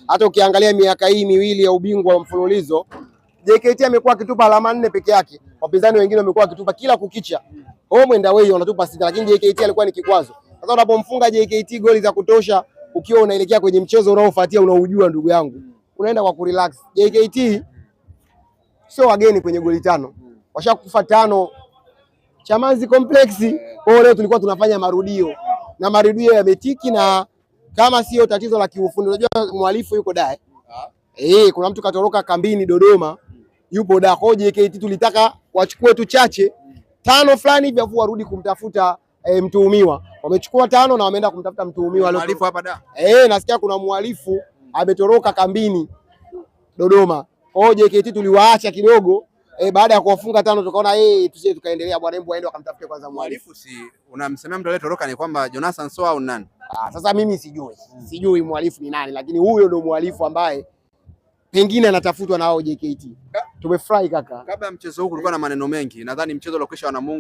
Hata ukiangalia miaka hii miwili ya ubingwa wa mfululizo JKT amekuwa akitupa alama 4 peke yake, wapinzani wengine wamekuwa wakitupa kila kukicha home and away wanatupa 6, lakini JKT alikuwa ni kikwazo. Sasa unapomfunga JKT goli za kutosha, ukiwa unaelekea kwenye mchezo unaofuatia unaujua, ndugu yangu, unaenda kwa kurelax. JKT sio wageni kwenye goli 5, washakufa 5 Chamazi Complex. Kwa hiyo leo tulikuwa tunafanya marudio na marudio yametiki, na kama sio tatizo la kiufundi, unajua mwalifu yuko Dar, kuna mtu katoroka kambini Dodoma, yupo Dar. Kwa hiyo JKT tulitaka wachukue tu chache 5 fulani hivi afu warudi kumtafuta mtuhumiwa. Wamechukua 5 na wameenda kumtafuta mtuhumiwa. Mhalifu hapa Dar. Nasikia kuna mhalifu ametoroka kambini Dodoma. Kwa hiyo JKT tuliwaacha kidogo. Baada ya kuwafunga 5 tukaona tusije tukaendelea bwana, hebu waende wakamtafute kwanza mhalifu. Mhalifu si unamsemea mtu aliyetoroka ni kwamba Jonathan Soa au nani? Sasa mimi sijui mhalifu ni nani, lakini huyo ndio mhalifu ambaye pengine anatafutwa na hao JKT. Tumefurahi kaka. Kabla ya mchezo huu kulikuwa na maneno mengi. Nadhani mchezo uliokwisha wa Namungo